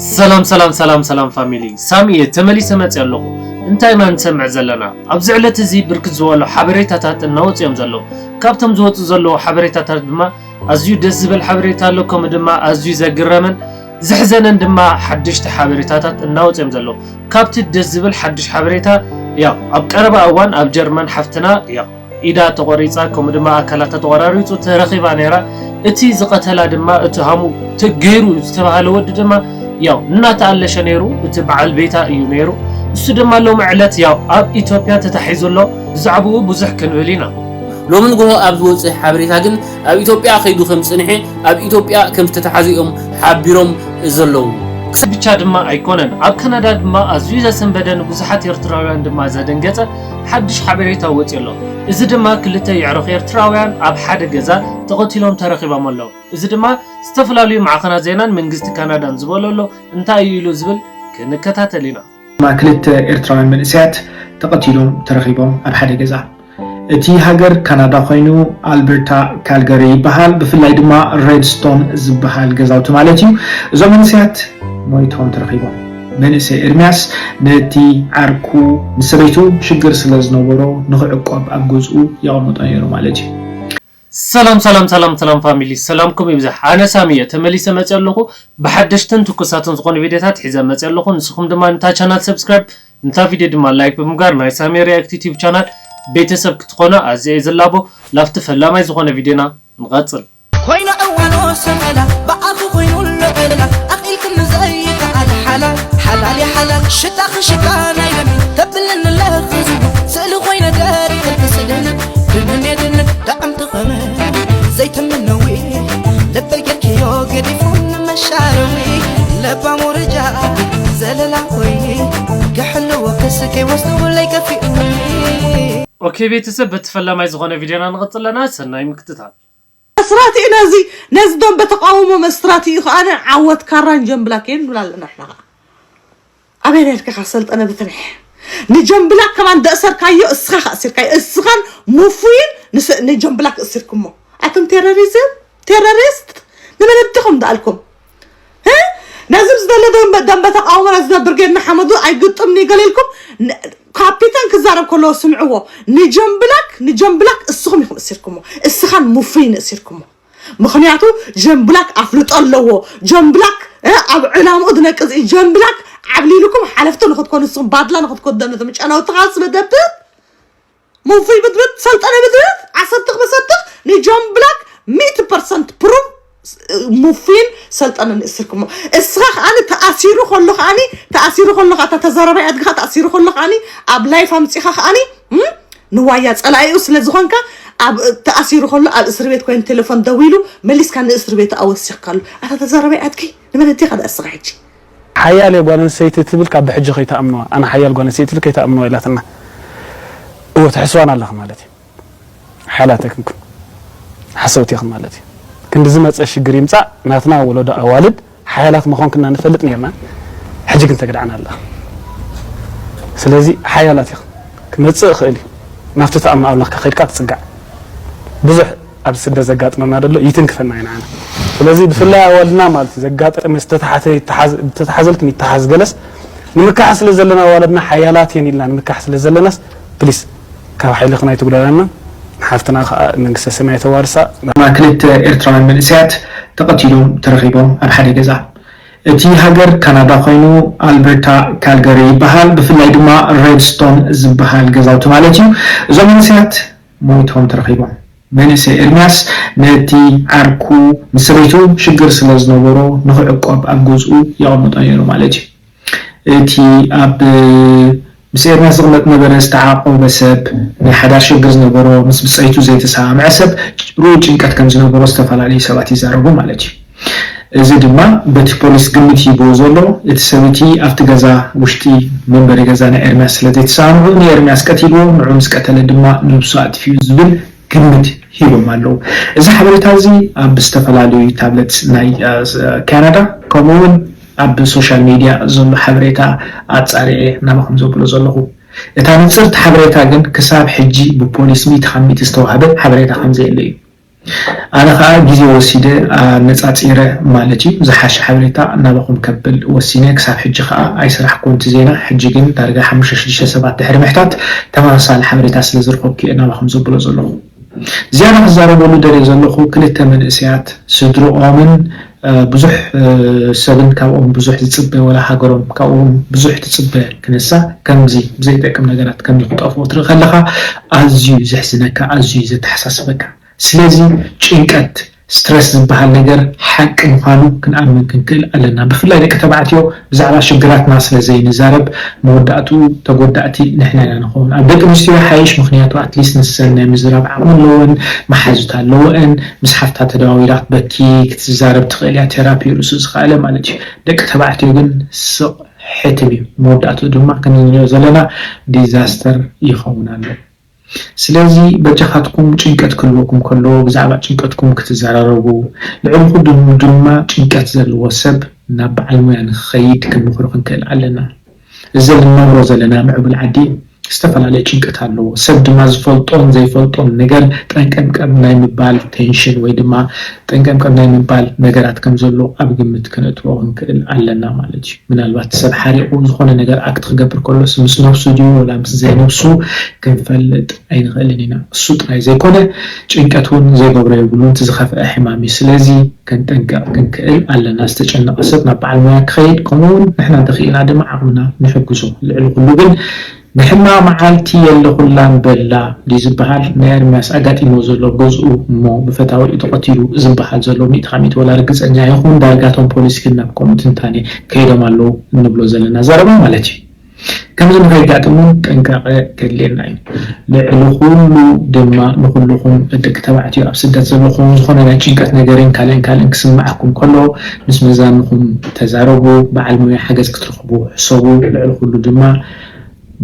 ሰላም ሰላም ሰላም ሰላም ፋሚሊ፣ ሳሚ እየ ተመሊሰ መፅእ ኣለኹ። እንታይ ኢና ንሰምዕ ዘለና? ኣብዚ ዕለት እዚ ብርክት ዝበሉ ሓበሬታታት እናወፁ እዮም ዘለዉ። ካብቶም ዝወፁ ዘለዉ ሓበሬታታት ድማ ኣዝዩ ደስ ዝብል ሓበሬታ ኣሎ፣ ከምኡ ድማ ኣዝዩ ዘግረምን ዘሕዘነን ድማ ሓደሽቲ ሓበሬታታት እናወፁ እዮም ዘለዉ። ካብቲ ደስ ዝብል ሓድሽ ሓበሬታ፣ ያው ኣብ ቀረባ እዋን ኣብ ጀርመን ሓፍትና ያው ኢዳ ተቆሪፃ፣ ከምኡ ድማ ኣካላታ ተቆራሪፁ ተረኺባ ነይራ። እቲ ዝቐተላ ድማ እቲ ሃሙ ተ- ገይሩ ዝተባሃለ ወዲ ድማ ያው እናተኣለሸ ነይሩ፣ እቲ በዓል ቤታ እዩ ነይሩ። እሱ ድማ ሎሚ ዕለት ያው ኣብ ኢትዮጵያ ተታሒዙ ኣሎ። ብዛዕባኡ ብዙሕ ክንብል ኢና። ሎሚ ንግሆ ኣብ ዝወፅእ ሓበሬታ ግን ኣብ ኢትዮጵያ ከይዱ ከም ዝፅንሐ ኣብ ኢትዮጵያ ከም ዝተተሓዙ እዮም ሓቢሮም ዘለዉ። ብቻ ድማ ኣይኮነን፣ ኣብ ካናዳ ድማ ኣዝዩ ዘሰንበደ፣ ንብዙሓት ኤርትራውያን ድማ ዘደንገጸ ሓድሽ ሓበሬታ ወጺኡ ኣሎ። እዚ ድማ ክልተ የዕሩኽ ኤርትራውያን ኣብ ሓደ ገዛ ተቐቲሎም ተረኺቦም ኣለዉ። እዚ ድማ ዝተፈላለዩ ማዕኸናት ዜናን መንግስቲ ካናዳን ዝበሎ ኣሎ። እንታይ እዩ ኢሉ ዝብል ክንከታተል ኢና። ድማ ክልተ ኤርትራውያን መንእሰያት ተቐቲሎም ተረኺቦም ኣብ ሓደ ገዛ። እቲ ሃገር ካናዳ ኮይኑ ኣልበርታ ካልጋሪ ይበሃል። ብፍላይ ድማ ሬድስቶን ዝበሃል ገዛውቲ ማለት እዩ። እዞም መንእሰያት ሞይቶም ተረኺቦም። መንእሰይ ኤርምያስ ነቲ ዓርኩ ምስ ሰበይቱ ሽግር ስለ ዝነበሮ ንኽዕቆብ ኣብ ገዝኡ የቐምጦ ነይሩ ማለት እዩ። ሰላም ሰላም ሰላም ሰላም ፋሚሊ፣ ሰላምኩም ይብዛሕ። ኣነ ሳሚ እየ ተመሊሰ መፅእ ኣለኹ። ብሓደሽትን ትኩሳትን ዝኾኑ ቪዲዮታት ሒዘ መፅእ ኣለኹ። ንስኹም ድማ ንታ ቻናል ሰብስክራይብ፣ ንታ ቪዲዮ ድማ ላይክ ብምግባር ናይ ሳሚ ሪያክት ዩቲዩብ ቻናል ቤተሰብ ክትኾኑ ኣዝየ እየ ዝላቦ። ላፍቲ ፈላማይ ዝኾነ ቪዲዮና ንቐፅል። ኮይና እዋኖ ሰመላ ብኣኺ ኮይኑ ልዕላ ኣኺልክኒ ዘይከኣል ሓላል ሓላል ሓላል ሽታኺ ሽታ ናይ ደም ተብልኒ ለኽዚ ስእሊ ኮይነ ደሪኸልኪ ስእልነ ድንን የድንን ጣዕምቲ ኸመ ዘይትምነዊ ልበይ ጌርክዮ ገዲፉ ንመሻረዊ ለባም ወረጃ ዘለላ ኮይኒ ክሕልዎ ክስከይ ወስዱ ለይከፊኡኒ ኦኬ ቤተሰብ፣ በቲ ፈላማይ ዝኾነ ቪዲዮና ንቐፅል ኣለና። ሰናይ ምክትታል። መስራቲ ነዚ ነዚ ደንበ ተቃውሞ መስራቲ እዩ ከኣ ዓወት ካራን ጀምብላክ ንብል ኣለና ንሕና ከኣ ኣበይ ነርካ ሰልጠነ ብትንሕ ንጀምብላክ ከማን ደእሰርካዮ እስኻ ከእሲርካዮ እስኻን ሙፉይን ንጀምብላክ እሲርኩሞ ኣቱም ቴሮሪዝም ቴሮሪስት ንመን ኣዲኹም ደኣልኩም ነዚ ብዝደለ ደንበ ተቃውሞና ዝነብር ጌድና ሓመዱ ኣይግጥም ይገሊልኩም ካፒታን ክዛረብ ከለዎ ስምዕዎ ንጀምብላክ ንጀምብላክ እስኹም ኢኹም እሲርኩሞ እስኻን ሙፍይን እሲርኩሞ ምኽንያቱ ጀምብላክ ኣፍልጦ ኣለዎ ጀምብላክ ኣብ ዕላምኡ ዝነቅዝ እዩ ጀምብላክ ዓብሊልኩም ሓለፍቲ ንክትኮኑ ንስኹም ባድላ ንክትኮኑ ነቶም ጨናውቲ ካልሲ መደብር ሙፍይ ብድብድ ሰልጠነ ብድብድ ዓሰርተ ክመሰጥኽ ንጆን ብላክ ሚእቲ ፐርሰንት ፕሩፍ ሙፍይን ሰልጠነ ንእስርክሞ እስኻ ከዓኒ ተኣሲሩ ከሎ ከዓኒ ተኣሲሩ ከሎ ከዓታ ተዛረባይ ኣድግኻ ተኣሲሩ ከሎ ከዓኒ ኣብ ላይፍ ኣምፂኻ ከዓኒ ንዋያ ፀላኢኡ ስለ ዝኾንካ ኣብ ተኣሲሩ ከሎ ኣብ እስር ቤት ኮይኑ ቴሌፎን ደዊሉ መሊስካ ንእስር ቤት ኣወሲኽካሉ ኣታ ተዛረባይ ኣድጊ ንመን ኣዲኻ ደኣ እስኻ ሕጂ ሓያል እየ ጓል ኣንስተይቲ ትብል ካብ ብሕጂ ከይትኣምንዋ ኣነ ሓያል ጓል ኣንስተይቲ ትብል ከይትኣምንዋ ኢላትና እወ ትሕስዋን ኣለኺ ማለት እዩ ሓያላት ኣይኮንኩም ሓሰውቲ ኢኹም ማለት እዩ ክንዲ ዝመፀ ሽግር ይምፃእ ናትና ወለዶ ኣዋልድ ሓያላት ምዃንክና ንፈልጥ ነርና ሕጂ ግን ተግድዓና ኣለኻ ስለዚ ሓያላት ኢኹም ክመፅእ ይኽእል እዩ ናብቲ ተኣምኖ ኣምላኽካ ከድካ ትፅጋዕ ብዙሕ ኣብ ስደት ዘጋጥመና ዘሎ ይትንክፈና እዩ ንዓና። ስለዚ ብፍላይ ኣዋልድና ማለት እዩ ዘጋጠመ ዝተተሓዘልክን ይተሓዝ ገለስ ንምካሕ ስለ ዘለና ኣዋልድና ሓያላት እየን ኢልና ንምካሕ ስለ ዘለናስ ፕሊስ ካብ ሓይልኽና ኣይትጉደለና ንሓፍትና ከዓ መንግስተ ሰማይ ተዋርሳ። ድማ ክልተ ኤርትራውያን መንእሰያት ተቐቲሎም ተረኺቦም ኣብ ሓደ ገዛ። እቲ ሃገር ካናዳ ኮይኑ ኣልበርታ ካልገሪ ይበሃል፣ ብፍላይ ድማ ሬድስቶን ዝበሃል ገዛውቲ ማለት እዩ። እዞም መንእሰያት ሞይቶም ተረኺቦም። መንእሰይ ኤርምያስ ነቲ ዓርኩ ምስ ሰበይቱ ሽግር ስለ ዝነበሮ ንኽዕቆብ ኣብ ገዝኡ የቐምጦ ነይሩ ማለት እዩ። እቲ ኣብ ምስ ኤርምያስ ዝቕመጥ ነበረ ዝተዓቖበ ሰብ፣ ናይ ሓዳር ሽግር ዝነበሮ፣ ምስ ብጸይቱ ዘይተሰማምዐ ሰብ ርኡይ ጭንቀት ከም ዝነበሮ ዝተፈላለዩ ሰባት ይዛረቡ ማለት እዩ። እዚ ድማ በቲ ፖሊስ ግምት ሂብዎ ዘሎ እቲ ሰብ እቲ ኣብቲ ገዛ ውሽጢ መንበሪ ገዛ ናይ ኤርምያስ ስለ ዘይተሰማምዑ ንኤርምያስ ቀቲልዎ፣ ንዑ ምስ ቀተለ ድማ ነብሱ ኣጥፊኡ ዝብል ግምት ሂቦም ኣለዉ። እዚ ሓበሬታ እዚ ኣብ ዝተፈላለዩ ታብለት ናይ ካናዳ ከምኡ እውን ኣብ ሶሻል ሚድያ ዘሎ ሓበሬታ ኣጻሪዐ ናባኹም ዘብሎ ዘለኹ። እታ ንጽርቲ ሓበሬታ ግን ክሳብ ሕጂ ብፖሊስ ሚእቲ ካብ ሚእቲ ዝተዋህበ ሓበሬታ ከም ዘየለ እዩ። ኣነ ከዓ ግዜ ወሲደ ኣነፃፂረ ማለት እዩ ዝሓሸ ሓበሬታ ናባኹም ከብል ወሲነ። ክሳብ ሕጂ ከዓ ኣይሰራሕኩን እቲ ዜና። ሕጂ ግን ዳርጋ ሓሙሽተ ሽዱሽተ ሰባት ድሕሪ ምሕታት ተመሳሳሊ ሓበሬታ ስለ ዝረኸብኩ እየ ናባኹም ዘብሎ ዘለኹ። ዝያዳ ክዛረበሉ ደልየ ዘለኹ ክልተ መንእሰያት ስድርኦምን ብዙሕ ሰብን ካብኦም ብዙሕ ዝፅበ ወላ ሃገሮም ካብኦም ብዙሕ ትፅበ ክነሳ ከምዚ ብዘይጠቅም ነገራት ከምዚ ክጠፍኡ ትርኢ ከለኻ ኣዝዩ ዘሕዝነካ ኣዝዩ ዘተሓሳስበካ። ስለዚ ጭንቀት ስትረስ ዝበሃል ነገር ሓቂ ምዃኑ ክንኣምን ክንክእል ኣለና። ብፍላይ ደቂ ተባዕትዮ ብዛዕባ ሽግራትና ስለ ዘይንዛረብ መወዳእትኡ ተጎዳእቲ ንሕና ኢና ንኸውን። ኣብ ደቂ ኣንስትዮ ሓይሽ ምኽንያቱ ኣትሊስት ንሰን ናይ ምዝራብ ዓቕሚ ኣለወን፣ መሓዙት ኣለወን፣ ምስ ሓፍታ ተደዋዊላ ክትበኪ ክትዛረብ ትኽእል እያ። ቴራፒ ርእሱ ዝኸኣለ ማለት እዩ። ደቂ ተባዕትዮ ግን ስቕ ሕትም እዩ። መወዳእትኡ ድማ ከምዚ ንሪኦ ዘለና ዲዛስተር ይኸውን ኣሎ። ስለዚ በጃኻትኩም ጭንቀት ክህልወኩም ከሎ ብዛዕባ ጭንቀትኩም ክትዘራረቡ፣ ልዕሊ ኩሉ ድማ ጭንቀት ዘለዎ ሰብ ናብ በዓል ሞያ ንክኸይድ ክንምኽሮ ክንክእል ኣለና። እዚ እንነብሮ ዘለና ምዕቡል ዓዲ ዝተፈላለየ ጭንቀት ኣለዎ። ሰብ ድማ ዝፈልጦን ዘይፈልጦን ነገር ጠንቀምቀም ናይ ምባል ቴንሽን ወይ ድማ ጠንቀምቀም ናይ ምባል ነገራት ከም ዘሎ ኣብ ግምት ከነእትዎ ክንክእል ኣለና ማለት እዩ። ምናልባት ሰብ ሓሪቑ ዝኾነ ነገር ኣክት ክገብር ከሎስ ምስ ነብሱ ድዩ ወላ ምስ ዘይነብሱ ክንፈልጥ ኣይንኽእልን ኢና። እሱ ጥራይ ዘይኮነ ጭንቀት እውን ዘይገብሮ የብሉን፣ እቲ ዝኸፍአ ሕማም እዩ። ስለዚ ከንጠንቀቕ ክንክእል ኣለና። ዝተጨነቐ ሰብ ናብ በዓል ሞያ ክኸይድ ከምኡ እውን ንሕና እንተኽኢልና ድማ ዓቕምና ንሕግዞ። ልዕሊ ኩሉ ግን ንሕና መዓልቲ የለኹላን በላ ድዩ ዝበሃል ናይ ኤርምያስ ኣጋጢሞ ዘሎ ገዝኡ እሞ ብፈታዊኡ ተቐቲሉ ዝበሃል ዘሎ ሚእቲ ካብ ሚእቲ ወላ ርግፀኛ ይኹን ዳርጋ እቶም ፖሊስ ግን ናብ ከምኡ ትንታኔ ከይዶም ኣለዉ እንብሎ ዘለና ዘረባ ማለት እዩ። ከምዚ ንኸይጋጥም እውን ጥንቃቐ ከድልየና እዩ። ልዕሊ ኩሉ ድማ ንኩልኹም ደቂ ተባዕትዮ ኣብ ስደት ዘለኹም ዝኾነ ናይ ጭንቀት ነገርን ካልእን ካልእን ክስምዓኩም ከሎ ምስ መዛንኹም ተዛረቡ። በዓል ሞያ ሓገዝ ክትረኽቡ ሕሰቡ። ልዕሊ ኩሉ ድማ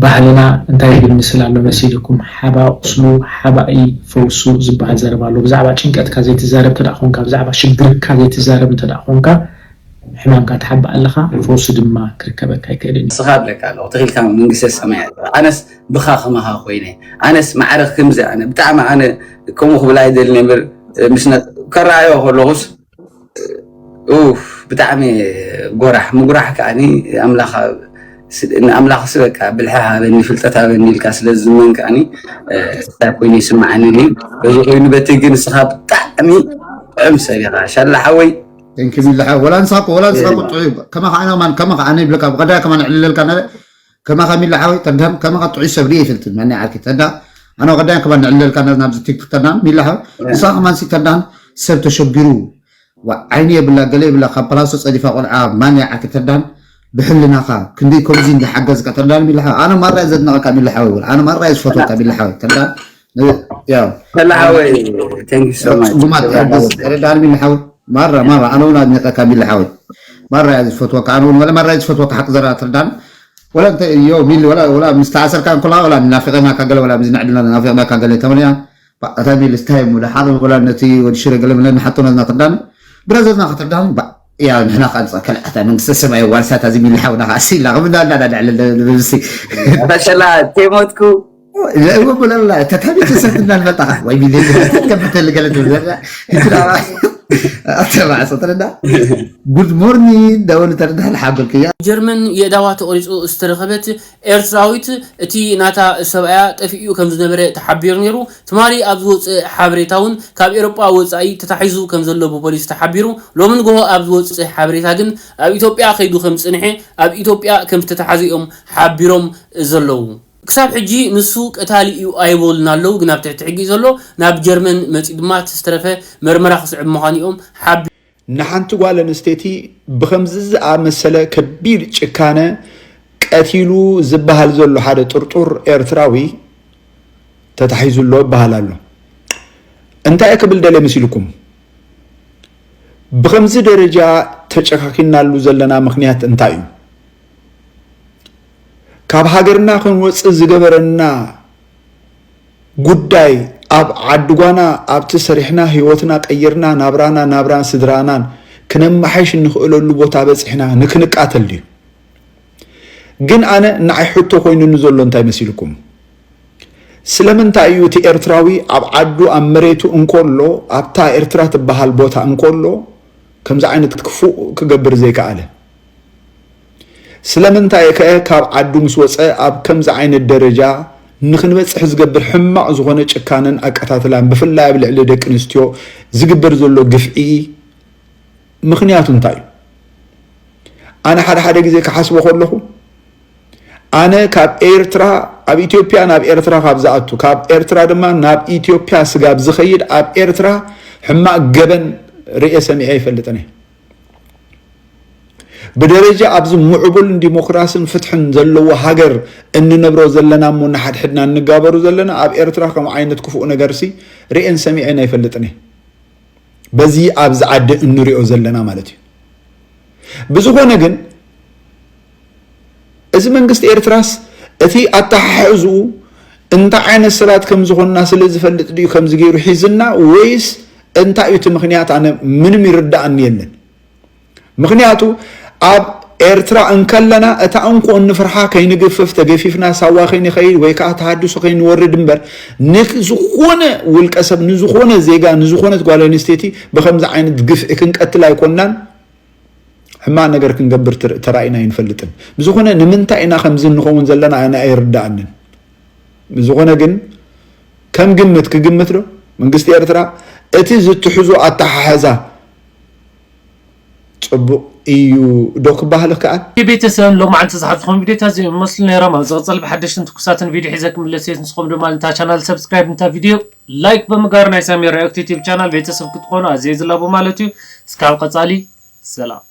ባህልና እንታይ ይብል ምስል ኣሎ መሲልኩም ሓባ ቁስሉ ሓባኢ ፈውሱ ዝበሃል ዘረባ ኣሎ። ብዛዕባ ጭንቀትካ ዘይትዛረብ እንተ ደኣ ኮንካ ብዛዕባ ሽግርካ ዘይትዛረብ እንተ ደኣ ኮንካ ሕማምካ ትሓብእ ኣለኻ፣ ፈውሲ ድማ ክርከበካ ኣይክእልን እዩ። ንስኻ ኣለካ ኣለኹ ተኺልካ መንግስተ ሰማያት ኣነስ ብኻ ከማኻ ኮይነ ኣነስ ማዕረ ከምዚ ኣነ ብጣዕሚ ኣነ ከምኡ ክብል ኣይደልን እምበር ምስ ከረኣዮ ከለኹስ ኡፍ ብጣዕሚ ጎራሕ ምጉራሕ ከዓኒ ኣምላኽ ንኣምላኽሲ በቃ ብልሒ ሃበኒ ፍልጠት ሃበኒ ኢልካ ስለ ዝመን ከዓኒ እንታይ ኮይኑ ይስምዓኒ በዚ ኮይኑ በቲ ግን ንስኻ ብጣዕሚ ጥዑም ሰብ ኢኻ ሻላ ሓወይ Thank you ሚላሓ ወላ ንስኻ ወላ ንስኻ ቁጥዑ ከማኻ ኣነ ማን ከማኻ ኣነ ይብለካ ብቀዳይ ከማን ዕልለልካ ናለ ከማኻ ሚላሓ ወይ ተዳም ከማኻ ጥዑይ ሰብ ሪኤ ይፈልጥን ማን ዓርኪ ተዳ ኣነ ቀዳይ ከማን ዕልለልካ ናብዚ ቲክቶክ ተዳ ሚላሓ ንስኻ ከማን ሲ ተዳን ሰብ ተሸጊሩ ዋ ዓይኒ የብላ ገለ የብላ ካብ ፕላሶ ጸዲፋ ቆልዓ ማን ዓርኪ ተዳን ብሕልናኻ ክንደይ ከምዚ እንዳሓገዝካ ተዳን ሚላሓ ኣነ ማራ ዘድነቐካ ሚላሓ ወይ ኣነ ማራ ዝፈትወካ ሚላሓ ወይ ተዳን ያው ተላሓወይ thank you so much ጽጉማት ተረዳን ሚላሓ ወይ ማራ ማራ ኣነ እውን ኣድኒቀካ ሚላሓ ወይ ማራ እያ ዝፈትወካ ኣነ እውን ወላ ማራ እያ ዝፈትወካ ሓቂ ዘረባ ትርዳን ወላ እንተ እዮ ሚል ወላ ወላ ምስ ተኣሰርካ እንኮላ ወላ ናፊቐናካ ገለ ወላ ምስ ንዕድና ናፊቕናካ ገለ ተመንያ እታ ሚል ስታይ ሙለ ሓደ ወላ ነቲ ወዲ ሽረ ገለ ምለ ንሓቶ ናዝና ትርዳን ብራዘርና ክትርዳን ያ ንሕና ከ ንጸ ከልኣታ መንግስተ ሰማይ ዋልሳት ኣዚ ሚል ሓውና ከ ኣሲላ ከም እንዳ እንዳ እንዳ ዕለ ልብሲ ፈሸላ ተሞትኩ እወ ብለላ ተታቢት ሰት እንዳልመጣ ወይ ሚል ተከብተ ልገለ ትብለላ ይትላባ ኣተባዕሶ ተረዳ ጉድ ሞርኒንግ ደወል ተረዳ ሓጎልክያ ጀርመን የእዳዋ ተቖሪጹ ዝተረኸበት ኤርትራዊት እቲ ናታ ሰብኣያ ጠፊኡ ከም ዝነበረ ተሓቢሩ ነይሩ። ትማሊ ኣብ ዝወፅእ ሓበሬታ እውን ካብ ኤሮጳ ወፃኢ ተታሒዙ ከም ዘሎ ብፖሊስ ተሓቢሩ። ሎሚ ንግሆ ኣብ ዝወፅእ ሓበሬታ ግን ኣብ ኢትዮጵያ ከይዱ ከም ዝፅንሐ ኣብ ኢትዮጵያ ከም ዝተተሓዘ እዮም ሓቢሮም ዘለዉ። ክሳብ ሕጂ ንሱ ቀታሊ እዩ ኣይበሉን ኣለዉ፣ ግን ኣብ ትሕቲ ሕጊ እዩ ዘሎ። ናብ ጀርመን መፂኡ ድማ እቲ ዝተረፈ መርመራ ክስዕብ ምዃኑ እዮም ሓቢ ንሓንቲ ጓል ኣንስተይቲ ብኸምዚ ዝኣመሰለ ከቢድ ጭካነ ቀቲሉ ዝበሃል ዘሎ ሓደ ጥርጡር ኤርትራዊ ተታሒዙ ኣሎ ይበሃል ኣሎ። እንታይ እየ ክብል ደልየ መሲልኩም? ብኸምዚ ደረጃ ተጨካኪናሉ ዘለና ምኽንያት እንታይ እዩ? ካብ ሃገርና ክንወፅእ ዝገበረና ጉዳይ ኣብ ዓዲ ጓና ኣብቲ ሰሪሕና ህይወትና ቀይርና ናብራና ናብራን ስድራናን ክነመሓይሽ እንኽእለሉ ቦታ በፂሕና ንክንቃተል ድዩ? ግን ኣነ ንዓይ ሕቶ ኮይኑኒ ዘሎ እንታይ መሲልኩም? ስለምንታይ እዩ እቲ ኤርትራዊ ኣብ ዓዱ ኣብ መሬቱ እንኮሎ ኣብታ ኤርትራ ትበሃል ቦታ እንኮሎ ከምዚ ዓይነት ክፉእ ክገብር ዘይከኣለ? ስለምንታይ ከ ካብ ዓዱ ምስ ወፀ ኣብ ከምዚ ዓይነት ደረጃ ንክንበፅሕ ዝገብር ሕማቕ ዝኾነ ጭካነን ኣቀታትላን ብፍላይ ኣብ ልዕሊ ደቂ ኣንስትዮ ዝግበር ዘሎ ግፍዒ ምኽንያቱ እንታይ እዩ? ኣነ ሓደ ሓደ ግዜ ክሓስቦ ከለኹ ኣነ ካብ ኤርትራ ኣብ ኢትዮጵያ ናብ ኤርትራ ካብ ዝኣቱ ካብ ኤርትራ ድማ ናብ ኢትዮጵያ ስጋብ ዝኸይድ ኣብ ኤርትራ ሕማቕ ገበን ርእየ ሰሚዐ ይፈልጥን እየ። ብደረጃ ኣብዚ ምዕቡልን ዲሞክራስን ፍትሕን ዘለዎ ሃገር እንነብሮ ዘለና እሞ ንሓድሕድና እንጋበሩ ዘለና ኣብ ኤርትራ ከምኡ ዓይነት ክፉእ ነገርሲ ርእየን ሰሚዐን ኣይፈልጥን እየ። በዚ ኣብዚ ዓዲ እንሪኦ ዘለና ማለት እዩ። ብዝኾነ ግን እዚ መንግስቲ ኤርትራስ እቲ ኣተሓሕዝኡ እንታይ ዓይነት ሰባት ከም ዝኾንና ስለ ዝፈልጥ ድዩ ከምዚ ገይሩ ሒዝና ወይስ እንታይ እዩ እቲ ምኽንያት? ኣነ ምንም ይርዳእኒ የለን። ምኽንያቱ ኣብ ኤርትራ እንከለና እታ እንኮ እንፍርሓ ከይንግፍፍ ተገፊፍና ሳዋ ከይንኸይድ ወይ ከዓ ተሃድሶ ከይንወርድ እምበር ንዝኾነ ውልቀ ሰብ ንዝኾነ ዜጋ ንዝኾነት ጓል ኣንስተይቲ ብከምዚ ዓይነት ግፍዒ ክንቀትል ኣይኮናን። ሕማቕ ነገር ክንገብር ተራኢና ኣይንፈልጥን። ብዝኾነ ንምንታይ ኢና ከምዚ እንኸውን ዘለና ኣነ ኣይርዳእንን። ብዝኾነ ግን ከም ግምት ክግምት ዶ መንግስቲ ኤርትራ እቲ ዝትሕዞ ኣተሓሕዛ ፅቡቕ እዩ ዶ ክበሃል ይከኣል? ቤተሰብ ሎማዓንቲ ዝሓዝኹም ቪዲዮታት እዚኦም ይመስሉ ነይሮም። ኣብ ዝቕፅል ብሓደሽትን ትኩሳትን ቪዲዮ ሒዘ ክምለስ እየ። ንስኹም ድማ ነታ ቻናል ሰብስክራይብ፣ ነታ ቪዲዮ ላይክ ብምግባር ናይ ሳሚ ሪያክት ዩቲዩብ ቻናል ቤተሰብ ክትኾኑ ኣዝየ ዝላቦ ማለት እዩ። እስካብ ቀፃሊ ሰላም።